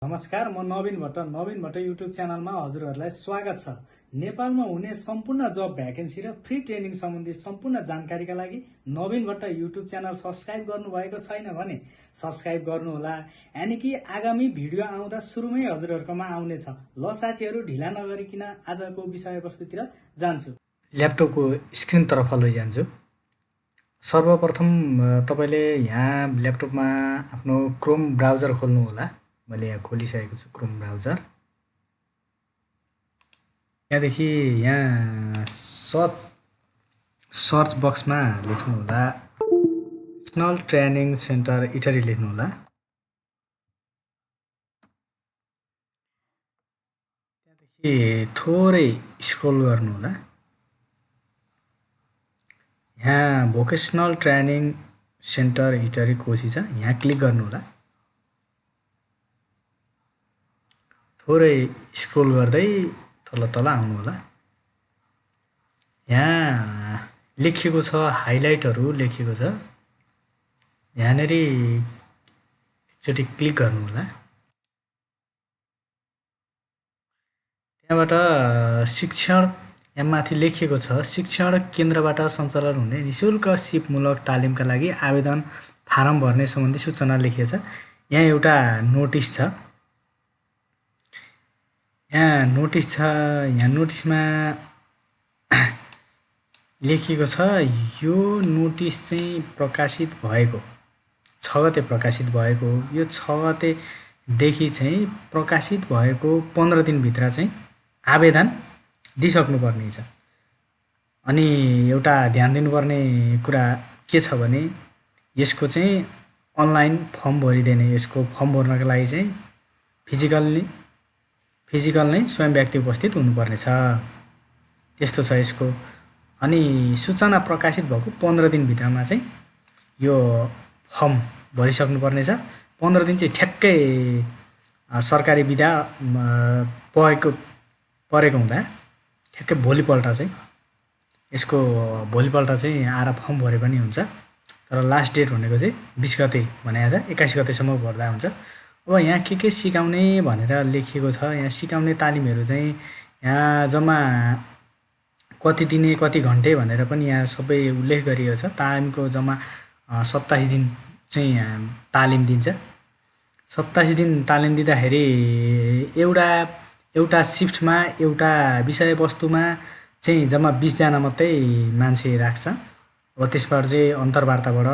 नमस्कार, म नवीन भट्ट युट्युब च्यानलमा हजुरहरूलाई स्वागत छ। नेपालमा हुने सम्पूर्ण जब भ्याकेन्सी र फ्री ट्रेनिङ सम्बन्धी सम्पूर्ण जानकारीका लागि नवीन भट्ट युट्युब च्यानल सब्स्क्राइब गर्नुभएको छैन भने सब्स्क्राइब गर्नुहोला। यानि कि आगामी भिडियो आउँदा सुरुमै हजुरहरूकोमा आउनेछ। ल साथीहरू, ढिला नगरिकन आजको विषयवस्तुतिर जान्छु। ल्यापटपको स्क्रिनतर्फ लैजान्छु। सर्वप्रथम तपाईँले यहाँ ल्यापटपमा आफ्नो क्रोम ब्राउजर खोल्नु होला। मैले यहाँ खोलिसकेको छु क्रोम ब्राउजर। त्यहाँदेखि यहाँ सर्च बक्समा लेख्नु होला नेसनल ट्रेनिङ सेन्टर इटरी लेख्नु होला। त्यहाँदेखि थोरै स्क्रोल गर्नु होला। यहाँ भोकेसनल ट्रेनिङ सेन्टर इटरी कोशी छ, यहाँ क्लिक गर्नु होला। थोरै स्क्रोल गर्दै तल आउनु होला। यहाँ लेखिएको छ, हाइलाइटहरू लेखिएको छ, यहाँनिर एकचोटि क्लिक गर्नु होला। त्यहाँबाट शिक्षण यहाँ माथि लेखिएको छ, शिक्षण केन्द्रबाट सञ्चालन हुने निःशुल्क सिपमूलक तालिमका लागि आवेदन फारम भर्ने सम्बन्धी सूचना लेखिएको छ। यहाँ एउटा नोटिस छ। यहाँ नोटिसमा लेखिएको छ, यो नोटिस चाहिँ प्रकाशित भएको 6 गते प्रकाशित भएको। यो 6 गतेदेखि चाहिँ प्रकाशित भएको 15 दिनभित्र चाहिँ आवेदन दिइसक्नुपर्ने छ। अनि एउटा ध्यान दिनुपर्ने कुरा के छ भने यसको चाहिँ अनलाइन फर्म भरिँदैन। यसको फर्म भर्नको लागि चाहिँ फिजिकल नै स्वयं व्यक्ति उपस्थित हुनुपर्ने छ। त्यस्तो छ यसको। अनि सूचना प्रकाशित भएको 15 दिनभित्रमा चाहिँ यो फर्म भरिसक्नुपर्ने छ। 15 दिन चाहिँ ठ्याक्कै सरकारी बिदा परेको हुँदा ठ्याक्कै भोलिपल्ट चाहिँ आएर फर्म भरे पनि हुन्छ। तर लास्ट डेट भनेको चाहिँ 20 गते भनेको छ, 21 गतेसम्म भर्दा हुन्छ। अब यहाँ के सिकाउने भनेर लेखिएको छ। यहाँ सिकाउने तालिमहरू चाहिँ यहाँ जम्मा कति दिने कति घन्टे भनेर पनि यहाँ सबै उल्लेख गरिएको छ। तालिमको जम्मा 27 दिन चाहिँ यहाँ तालिम दिन्छ। 27 दिन तालिम दिँदाखेरि एउटा सिफ्टमा एउटा विषयवस्तुमा चाहिँ जम्मा 20 जना मात्रै मान्छे राख्छ। अब त्यसबाट चाहिँ अन्तर्वार्ताबाट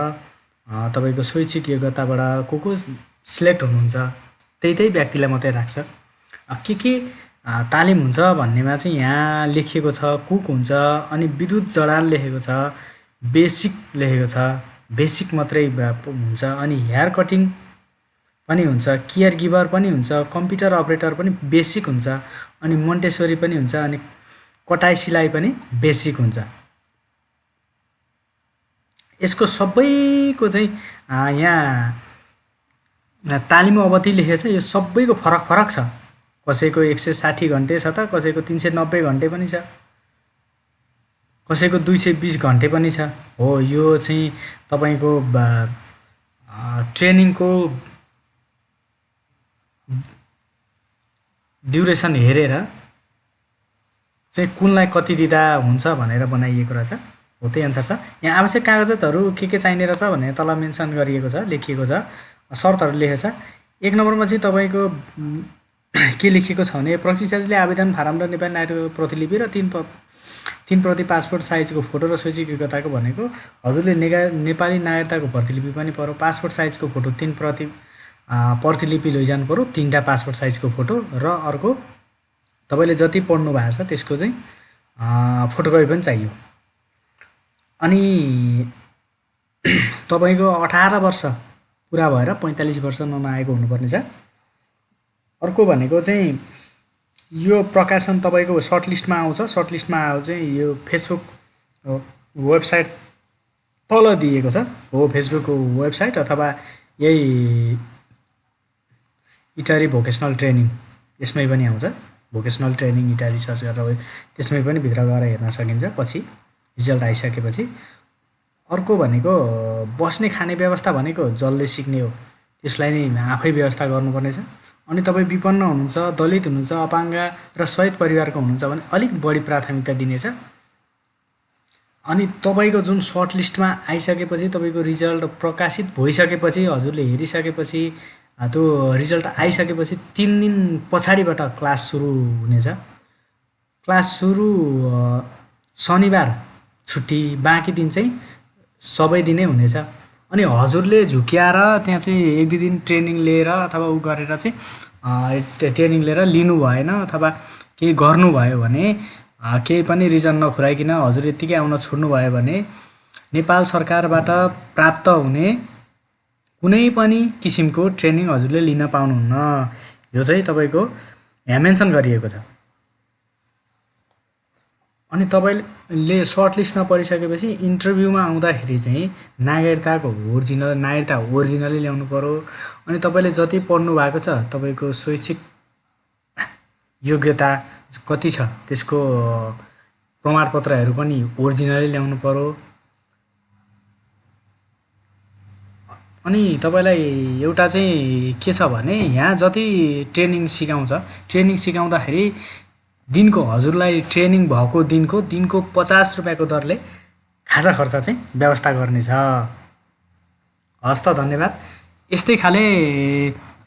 तपाईँको शैक्षिक योग्यताबाट को सिलेक्ट हुनुहुन्छ त्यही व्यक्तिलाई मात्रै राख्छ। के तालिम हुन्छ भन्नेमा चाहिँ यहाँ लेखिएको छ, कुक हुन्छ, अनि विद्युत जडान लेखेको छ, बेसिक लेखेको छ, बेसिक मात्रै हुन्छ। अनि हेयर कटिङ पनि हुन्छ, केयर गिभर पनि हुन्छ, कम्प्युटर अपरेटर पनि बेसिक हुन्छ, अनि मोन्टेसोरी पनि हुन्छ, अनि कटाइ सिलाइ पनि बेसिक हुन्छ। यसको सबैको चाहिँ यहाँ तालिम अवधि लेखेको छ। यो सबैको फरक छ। कसैको 160 घन्टे छ त, कसैको 390 घन्टे पनि छ, कसैको 220 घन्टे पनि छ। हो, यो चाहिँ तपाईँको ट्रेनिङको ड्युरेसन हेरेर चाहिँ कुनलाई कति दिँदा हुन्छ भनेर बनाइएको रहेछ। हो, त्यही अनुसार छ। यहाँ आवश्यक कागजातहरू के चाहिने रहेछ भनेर तल मेन्सन गरिएको छ, लेखिएको छ, शर्तहरू लेखेको छ। 1 नम्बरमा चाहिँ तपाईँको के लेखिएको छ भने प्रशिक्षार्थीले आवेदन फारम र नेपाली नागरिकको प्रतिलिपि र 3 प्रति पासपोर्ट साइजको फोटो र शैक्षिक योग्यताको भनेको हजुरले नेपाली नागरिकताको प्रतिलिपि पनि पर्यो, पासपोर्ट साइजको फोटो 3 प्रति प्रतिलिपि लैजानु पर्यो, 3टा पासपोर्ट साइजको फोटो, र अर्को तपाईँले जति पढ्नु भएको छ त्यसको चाहिँ फोटोकपी पनि चाहियो। अनि तपाईँको 18 वर्ष पुरा भएर 45 वर्ष नआएको हुनुपर्ने छ। अर्को भनेको चाहिँ यो प्रकाशन तपाईँको सर्टलिस्टमा आउँछ। सर्टलिस्टमा आउँछ चाहिँ यो फेसबुक वेबसाइट तल दिएको छ। हो, फेसबुकको वेबसाइट अथवा यही इटरी भोकेसनल ट्रेनिङ यसमै पनि आउँछ। भोकेसनल ट्रेनिङ इटरी सर्च गरेर त्यसमै पनि भित्र गएर हेर्न सकिन्छ पछि रिजल्ट आइसकेपछि। अर्को भनेको बस्ने खाने व्यवस्था भनेको जसले सिक्ने हो त्यसलाई नै आफै व्यवस्था गर्नुपर्ने छ। अनि तपाईँ विपन्न हुनुहुन्छ, दलित हुनुहुन्छ, अपाङ्ग र सहित परिवारको हुनुहुन्छ भने अलिक बढी प्राथमिकता दिनेछ। अनि तपाईँको जुन सर्ट लिस्टमा आइसकेपछि तपाईँको रिजल्ट प्रकाशित भइसकेपछि हजुरले हेरिसकेपछि त्यो रिजल्ट आइसकेपछि 3 दिन पछाडिबाट क्लास सुरु हुनेछ। क्लास सुरु शनिबार छुट्टी, बाँकी दिन चाहिँ सबै दिनै हुनेछ। अनि हजुरले झुक्याएर त्यहाँ चाहिँ 1-2 दिन ट्रेनिङ लिएर अथवा उ गरेर चाहिँ ट्रेनिङ लिएर लिनु भएन अथवा केही गर्नुभयो भने केही पनि रिजन नखुराइकन हजुर यत्तिकै आउन छोड्नुभयो भने नेपाल सरकारबाट प्राप्त हुने कुनै पनि किसिमको ट्रेनिङ हजुरले लिन पाउनुहुन्न। यो चाहिँ तपाईँको यहाँ मेन्सन गरिएको छ। अनि तपाईँले सर्ट लिस्टमा परिसकेपछि इन्टरभ्यूमा आउँदाखेरि चाहिँ नागरिकताको नागरिकता ओरिजिनलै ल्याउनु पर्यो। अनि तपाईँले जति पढ्नु भएको छ तपाईँको शैक्षिक योग्यता कति छ त्यसको प्रमाणपत्रहरू पनि ओरिजिनलै ल्याउनु पर्यो। अनि तपाईँलाई एउटा चाहिँ के छ भने यहाँ जति ट्रेनिङ सिकाउँदाखेरि दिनको हजुरलाई ट्रेनिङ भएको दिनको 50 रुपियाँको दरले खाजा खर्च चाहिँ व्यवस्था गर्नेछ। हस् त, धन्यवाद। यस्तै खाले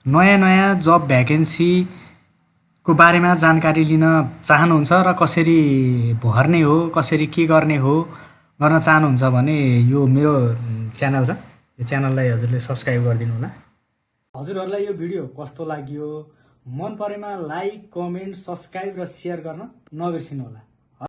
नयाँ जब भ्याकेन्सीको बारेमा जानकारी लिन चाहनुहुन्छ र कसरी भर्ने हो, कसरी के गर्ने हो गर्न चाहनुहुन्छ भने यो मेरो च्यानल छ, यो च्यानललाई हजुरले सब्स्क्राइब गरिदिनु होला। हजुरहरूलाई यो भिडियो कस्तो लाग्यो, मन परेमा लाइक, कमेन्ट, सब्स्क्राइब र सेयर गर्न नबिर्सिनु होला।